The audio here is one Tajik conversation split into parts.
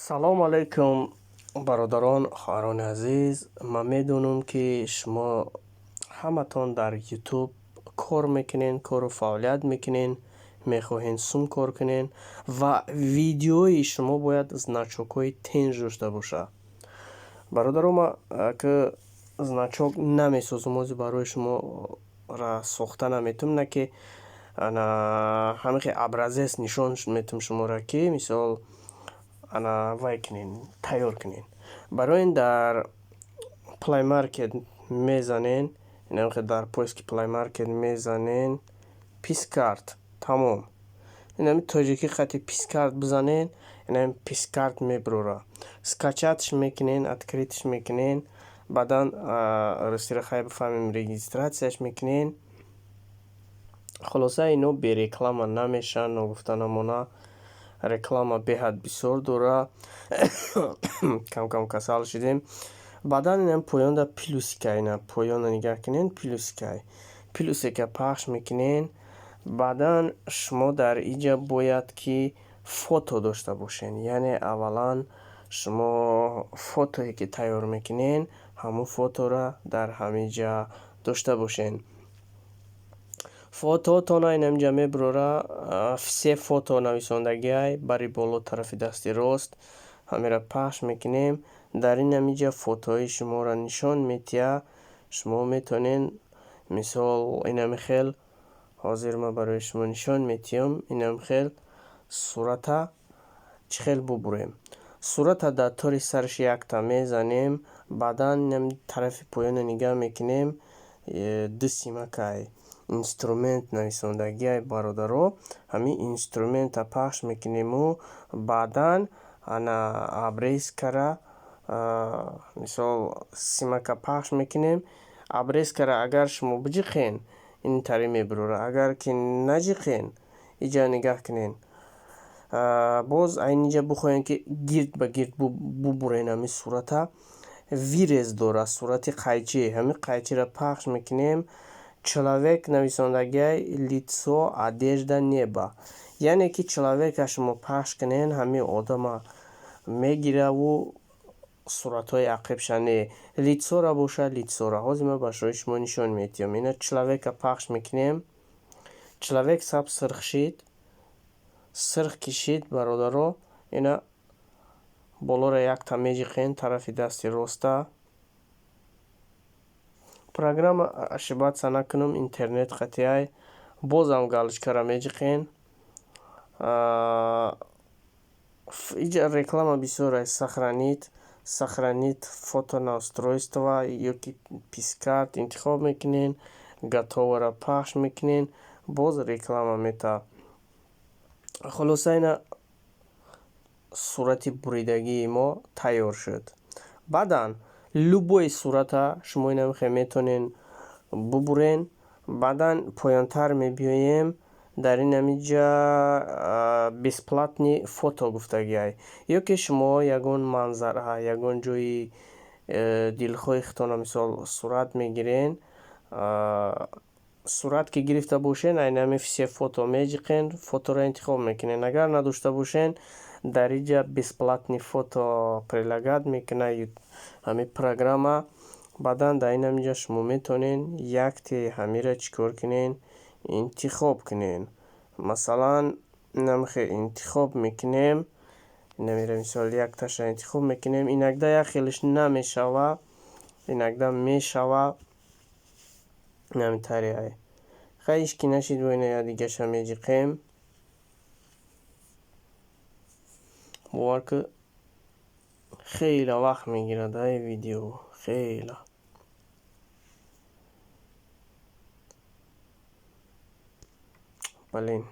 Салом алейкум, бародарон, хоҳарони азиз. Ман медонам, ки шумо ҳаматон дар Ютуб кор мекунен, кору фаъолият мекунен, мехоҳен сум кор кунен ва видеои шумо бояд значокҳои тенж дошта бошад. Бародаро, ман ки значок намесозам, ҳозир барои шумо сохта наметавонам, на ки ана ҳамихе образец нишон метавам шуморо, ки мисол ана вай кунен, тайёр кунен. Барои ин дар Play Market мезанен, инамихе дар поиски Play Market мезанен PicsArt, тамом. Инами тоҷикӣ қати PicsArt бизанен, инами PicsArt мебурора. Скачатьш мекунен, открытьш мекунен, баъдан русиро хай бифаҳмем, регистрацияш мекунен. Хулоса, ино бе реклама намешаванд, ногуфта намона, реклама беҳад бисёр дора. Кам-кам касал шудем. Баъдан инам поёнда плюсика, ина поёнро нигаҳ кунен, плюсика. Плюсика пахш мекунен. Баъдан шумо дар иҷа бояд ки фото дошта бошен. Яъне аввалан шумо фотое ки тайёр мекунен, ҳамун фоторо дар ҳамин ҷа дошта бошен. Фотоотонро инаминҷа мебурора, «Все фото» нависондагиай бари боло, тарафи дасти рост. Ҳамеро пахш мекунем. Дар ин ҳаминҷа фотои шуморо нишон медиҳад. Шумо метавонед, мисол, инами хел, ҳозир ман барои шумо нишон медиҳам, инам хел сурата чӣ хел бубурем. Сурата дар тори сараш якта мезанем, баъдан инам тарафи поёнро нигаҳ мекунем, ду симакай «Инструмент» нависондагиай, бародаро, ҳамин инструментро пахш мекунему баъдан ана обрезкара, мисол, симака пахш мекунем. Обрезкара агар шумо биҷиқен, ин тари мебурора, агар ки наҷиқен, иҷа нигаҳ кунен. Боз айниҷа бихоҳем, ки гирд ба гирд бубурен ҳамин сурата, вырез дорад, сурати қайчӣ, ҳамин қайчиро пахш мекунем. «Человек» нависондагиай, «Лицо», «Одежда», «Небо». Яъне ки человека шумо пахш кунен, ҳамин одама мегираву суратҳои ақибша не. Лицора бошад, лицора. Ҳозир ман ба шумо нишон медиҳам. Ина человека пахш мекунем. Человек сабз сирх шид. Сирх ки шид, бародаро, ина болоро якта меҷиқен, тарафи дасти роста. Программа, ошибаться накунам, интернет қатъиай. Бозам галочкаро меҷиқен. Иҷа реклама бисёр аст. Сохранить, сохранить фото на устройство ёки PicsArt интихоб мекунен, готоворо пахш мекунен, боз реклама метавад. Хулоса, ина сурати буридагии мо тайёр шуд. Баъдан любой сурата шумо инамихе метавонен бубурен. Баъдан поёнтар мебиёем, дар ин ҳаминҷа «Бесплатный фото» гуфтагиай. Ё ки шумо ягон манзара, ягон ҷои дилхоҳи худтонро, мисол, сурат мегирен. Сурат ки гирифта бошен, айнами «Все фото» меҷиқен, фоторо интихоб мекунен. Агар надошта бошен, дар инҷа «Бесплатный фото» предлагать мекунад ҳамин программа. Баъдан дар ин ҳаминҷа шумо метавонед якте ҳамира чӣ кор кунен? Интихоб кунен. Масалан, инамихе интихоб мекунем. Инамира, мисол, якташа интихоб мекунем. Иногда як хелаш намешава, иногда мешава. Инами тариай. Хай, ҳеч ки нашид, бо ина якдигаша меҷиқем. Бовар ки, хеле вақт мегирад ай видео, хеле. Блин.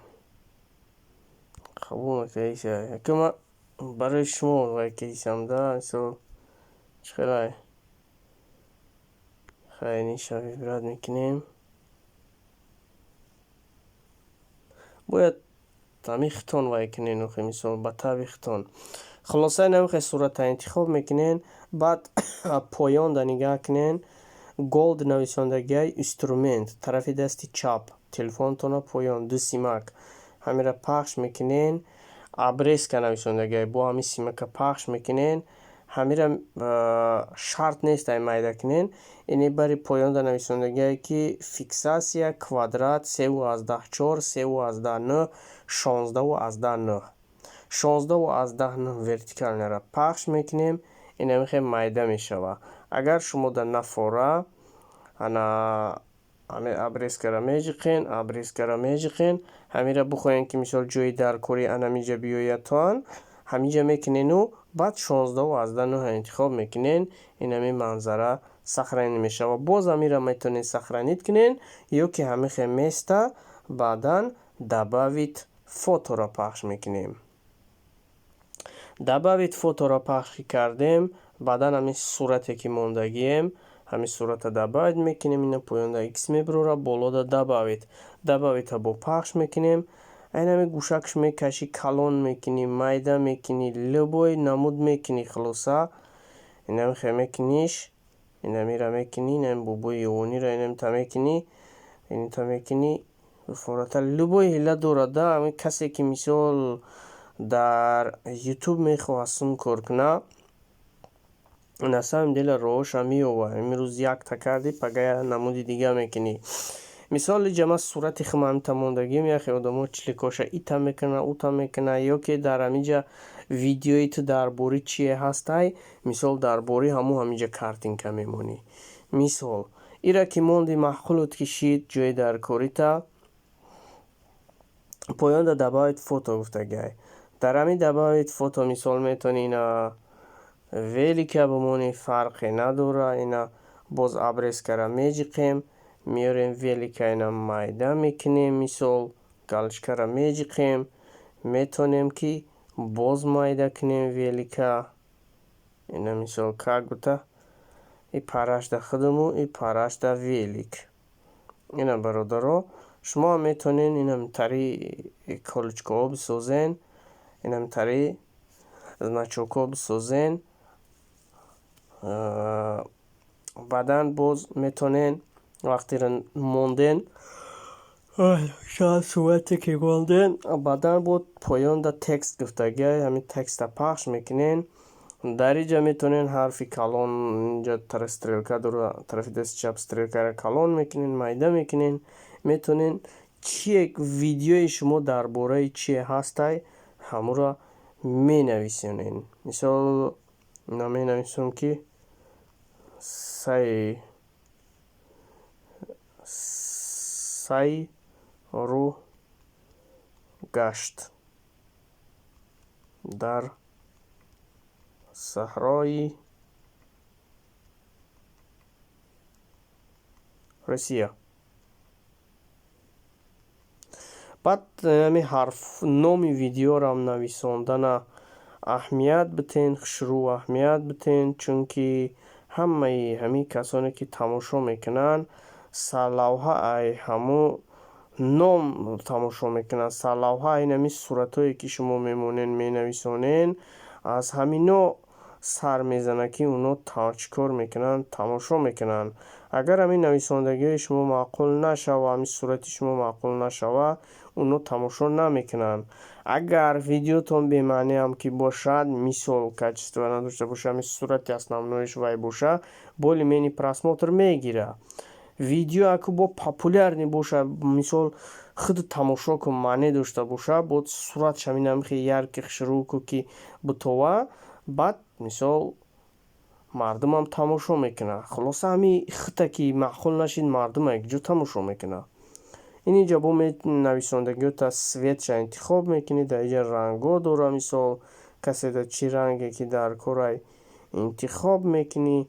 Қабул накардиса. Яке ман барои шумо вай кардисам да, мисол, чӣ хелай. Хай, ниша выбрать мекунем. Бояд ҳамин хитон вай кунен, охи, мисол, ба таби хитон. Хулоса, инамихе сурата интихоб мекунен, баъд поёнда нигаҳ кунен, «Gold» нависондагиай, инструмент, тарафи дасти чап, телефонтонро поён, ду симак. Ҳамира пахш мекунен. Обрезка нависондагиай, бо ҳамин симака пахш мекунен. Ҳамира шарт нест, ай майда кунен. Ини бари поёнда нависондагиае, ки фиксация квадрат 3,4, 3,9, 16,9. 16,9 вертикальный ра пахш мекунем, инами хел майда мешавад. Агар шумо дар нафора ана ҳамин обрезка ро меҷиқен, обрезка ро меҷиқен, ҳамира бихоҳем, ки мисол ҷои даркорӣ анамиҷа биёядтон, ҳаминҷа мекунену баъд 16,9 интихоб мекунен, инами манзара сохранить мешавад. Боз ҳамира метавонед сохранить кунен ё ки ҳамин хел места. Баъдан «Добавить фото» ро пахш мекунем. «Добавить фото» ро пахш кардем, баъдан ҳамин сурате, ки мондагием, ҳамин сурата добавить мекунем. Ина поёнда икс мебурора, болода «Добавить». «Добавить» а бо пахш мекунем. Айнами гӯшакш мекашӣ, калон мекунӣ, майда мекунӣ, любой намуд мекунӣ. Хулоса, инами хел мекуниш, инамира мекунӣ, инами бобои ёвониро инамита мекунӣ, инита мекунӣ. Фората любой ҳила дорад да. Ҳамин касе, ки мисол дар Ютуб мехоҳад сум кор кунад, на самом деле роҳоша меёбад. Имрӯз якта кардӣ, пага як намуди дига мекунӣ. Мисол, иҷа ман сурати худам ҳамита мондагием. Яхе одамо чликоша ита мекунад, ута мекунад, ё ки дар ҳамиҷа видеои ту дар бораи чие ҳастай, мисол, дар бораи ҳамун ҳамиҷа картинка мемонӣ. Мисол, ира ки монди, маъқулут ки шид, ҷои даркорита, поёнда «Добавить фото» гуфтагиай. Дар ҳамин «Добавить фото», мисол, метавонӣ ина велика бимонӣ, фарқе надорад. Ина боз обрезка ра меҷиқем, меорем, велика ина майда мекунем. Мисол, галочка ра меҷиқем, метавонем, ки боз майда кунем велика. Ина, мисол, как будто и парашда худаму, и парашда велик. Ина, бародаро, шумо ҳам метавонед инамтари колочка ҳо бисозен, инамтари значок ҳо бисозен. Баъдан боз метавонед, вақтеро монден, шояд сурате ки монден, баъдан бо поёнда «Текст» гуфтагиай, ҳамин текст а пахш мекунен. Дар инҷа метавонед ҳарфи калон, инҷа стрелка дора, тарафи дасти чап стрелка ро калон мекунед, майда мекунед. Метавонед чие, видеои шумо дар бораи чие ҳастай, ҳамуро менависонед. Мисол, менависам, ки сайру гашт дар саҳрои Россия. Баъд ҳамин ҳарф, номи видеорам нависондана аҳамият битен, хушрӯ аҳамият битен, чунки ҳамаи ҳамин касоне, ки тамошо мекунанд, сарлавҳа ай ҳамун ном тамошо мекунанд, сарлавҳа ин ҳамин суратҳое, ки шумо мемонед, менависонед, аз ҳамино сар мезанад, ки оно чӣ кор мекунанд, тамошо мекунанд. Агар ҳамин нависондагиҳои шумо маъқул нашава, ҳамин сурати шумо маъқул нашава, оно тамошо намекунанд. Агар видеотон бемаъниам ки бошад, мисол, качество надошта боша, ҳамин сурати основной ш вай боша, более-менее просмотр мегирад видео. Аку бо популярный боша, мисол, худ тамошо кун, маъне дошта боша, бо суратш ҳамин ҳамихе яркий, хушрӯ ку, ки бутова, баъд, мисол, мардумам тамошо мекунад. Хулоса, ҳамин хита ки маъқул нашид, мардум якҷо тамошо мекунад. Ин инҷа бо нависондагиҳота цвет ша интихоб мекунӣ. Дар инҷа рангҳо дора, мисол, каседа чӣ ранге ки дар корай, интихоб мекунӣ.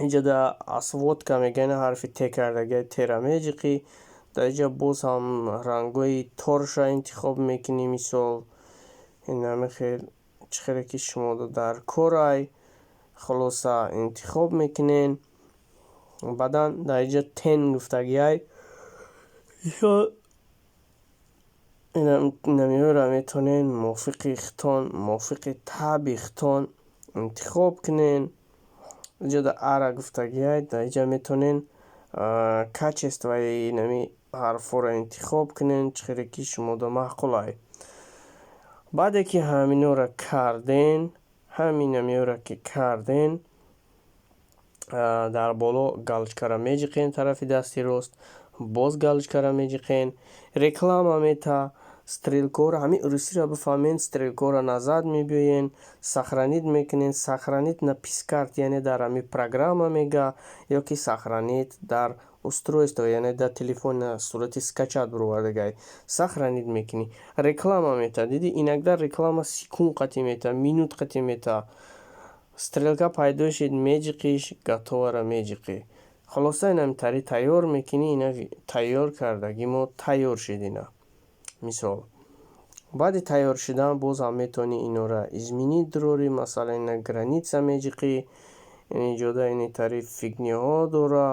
Инҷа да осводка мегӯянд, ҳарфи т кардагиай, тера меҷиқӣ. Дар инҷа боз ҳам рангҳои торша интихоб мекунӣ. Мисол, инами хел, чӣ хеле ки шумо дар корай, хулоса, интихоб мекунен. Баъдан дар инҷа «Тень» гуфтагиай, мисол, инамиҳоро метавонед мувофиқи худтон, мувофиқи табъи худтон интихоб кунен. Инҷа да ара гуфтагиай, дар инҷа метавонед качество и инами ҳарфҳоро интихоб кунед, чӣ хеле ки шумода маъқулай. Баъде ки ҳаминора карден, ҳаминамиёра ки карден, дар боло галочкара меҷиқен, тарафи дасти рост боз галочкара меҷиқен, реклама мета, стрелкаҳоро, ҳамин русиро бифаҳмен, стрелкаҳоро назад мебиёен, сохранить мекунен, сохранить на пискарт, яъне дар ҳамин программа мега, ё ки сохранить дар устройство, яъне дар телефон сурати скачать бировардагай. Сохранить мекунӣ, реклама мета, диди, иногда реклама секунд қатӣ мета, минут қатӣ мета. Стрелка пайдо шид, меҷиқиш, готовара меҷиқӣ. Хулоса, инам тари тайёр мекунӣ, ина тайёр кардагӣ мо тайёр шид ина. Мисол. Баъди тайёр шудан боз ҳам метавонӣ инора изменить дурорӣ, масалан, ина граница меҷиқӣ, ини ҷода ини тари фигняҳо дора,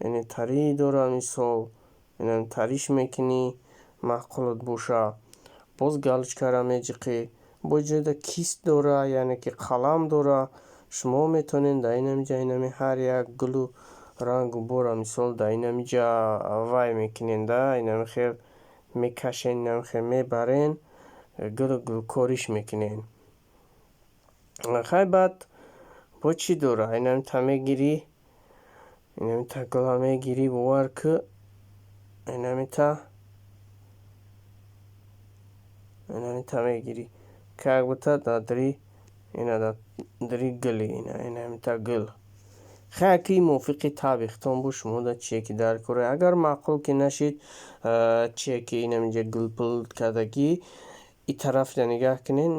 ини тари дора, мисол, инам тариш мекунӣ, маъқулат боша. Боз галочкара меҷиқӣ. Бо ҷода кисть дора, яъне ки қалам дора. Шумо метавонед дар инамиҷа инами ҳар як гулу рангу бора, мисол, дар инамиҷа вай мекунен да, инами хел мекашен, инами хел мебарен, гулу гулкориш мекунен. Хай, баъд бо чӣ дора? Инамита мегирӣ, инамита гула мегирӣ, бовар ку, инамита мегирӣ. Как будто дар ина дар дари гули ина инамита гул. Хай, ки мувофиқи табъи худтон бо шумо да чие ки дар кора. Агар маъқул ки нашид, чие ки инамиҷа гулпул кардагӣ, и тараф нигаҳ кунед,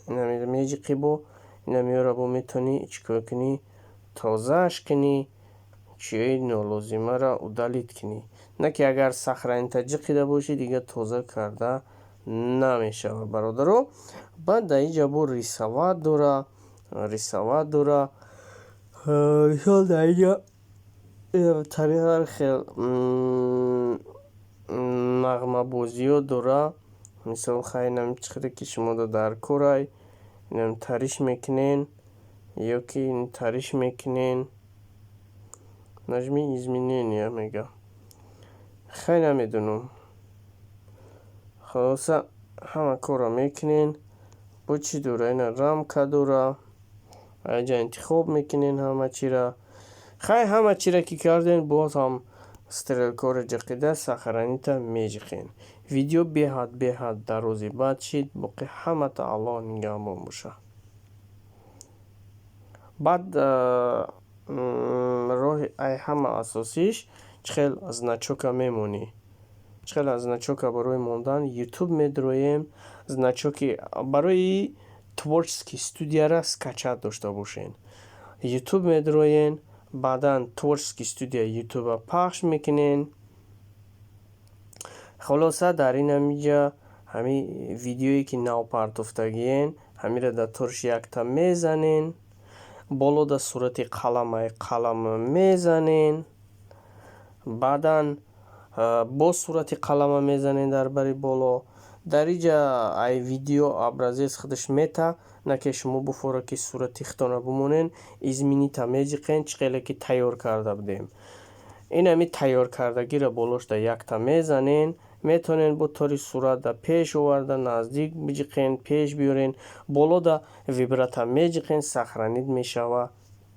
инамиро меҷиқӣ, бо инамиёро бо метавонӣ чӣ кор кунӣ? Тозааш кунӣ, чиҳои нолозимаро удалить кунӣ. На ки агар сохранить ҷиқида бошӣ, дига тоза карда намешавад, бародаро. Баъд дар инҷа бо рисовать дора, рисовать дора. Мисол, дар инҷа ҳар хел нағмабозиҳо дора. Мисол, хай, инам чӣ қадар ки шумо дар корай, инам тариш мекунен ё ки тариш мекунен. Нажми изменения мега. Хай, намедонам. Хулоса, ҳама корро мекунен. Бо чӣ дора? Ина рамка дора. Инҷа интихоб мекунен ҳама чиро. Хай, ҳама чиро ки карден, боз ҳам стрелкаҳоро ҷиқида, сохранить меҷиқен. Видео беҳад беҳад дарози бад шид, боқӣ ҳамата Аллоҳ нигаҳбон боша. Баъд роҳи ай ҳама асосиш, чӣ хел значока мемонӣ. Чӣ хел значока барои мондан? Ютуб медроем, значоки барои творческий студияра скачать дошта бошен. Ютуб медроен, баъдан творческий студия ютуба пахш мекунен. Хулоса, дар инамиҷа ҳамин видеое ки навпартофтагиен, ҳаминро дар ториш якта мезанен, боло дар сурати қаламаи қалам мезанен, баъдан боз сурати қалама мезанен дар бари боло. Дар инҷа ай видео образец худаш мета, на ки шумо буфора ки сурати худтонро бимонен, изменить меҷиқен, чӣ хеле ки тайёр карда будем. Ин ҳами тайёр кардагиро болошда якта мезанен, метавонен бо тори сурат да пеш оварда, наздик биҷиқен, пеш биёрен, боло да выбрать меҷиқен, сохранить мешава,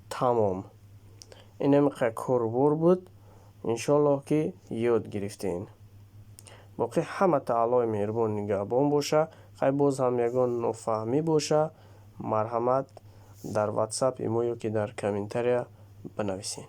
тамом. Ин ҳами корубор буд. Иншоаллоҳ, ки ёд гирифтем. Боқӣ ҳамата Аллоҳи меҳрубон нигаҳбон боша. Хай, боз ҳам ягон нофаҳмӣ боша, марҳамат, дар ватсап имо ё ки дар комментария бинависед.